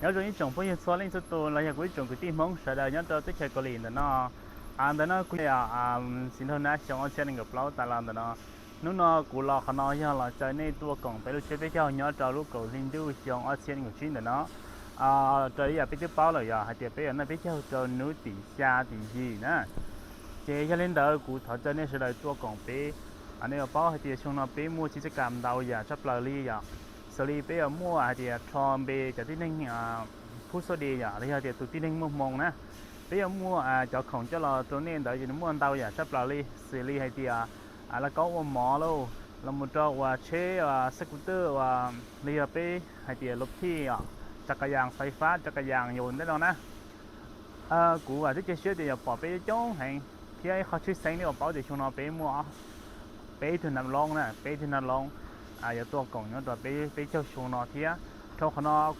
Nyob zoo ib tsoom phooj ywg txhua leej txhua tus los yog kuv ib tsoom kwv tij Hmoob sawv daws nyob rau teb chaws Kaus Lim ntawm no. Ntawm no kuv yog Xis Nraug Nab xyoo ob txhiab nees nkaum plaub tas los ntawm no. Hnub no kuv los qhov no yog los caw nej tuaj koom peb lub tsiab peb caug nyob rau lub kaum hli ntuj xyoo ob txhiab nees nkaum tsib ntawm no. Raws li yam peb twb paub lawm yog hais tias peb yuav noj peb caug rau hnub tim xya tim yim na. Ces yog li ntawd kuv thov caw nej sawv daws tuaj koom peb. Nej yuav paub hais tias xyoo no peb muaj txij txoj ka ntau yam tshaj plaws li yom. Xws li peb yuav muaj hais tias rho npe cov tib neeg phub xub di yom, los yog tias tus tib neeg muaj hmoo na. Peb yuav muaj cov khoom coj los rau nej ntawd ces nws muaj ntau yam tshaj plaws li, xws li hais tias lauj kaub ua mov lauj, los mus rau ua tsheb xab kuv twj, los yog peb hais tias lub thij os, tsa ka yas fais fab, tsa ka yas yus ntej no na. Kuv vam thiab cia siab tias yuav pom peb coob heev, thiab ib qho tshwj xeeb nej yuav paub tias xyoo no peb muaj peb tug nav loob na, peb tug nav loob yuav tuaj koom nyob rau peb peb caug xyoo no thiab. Dhau qhov no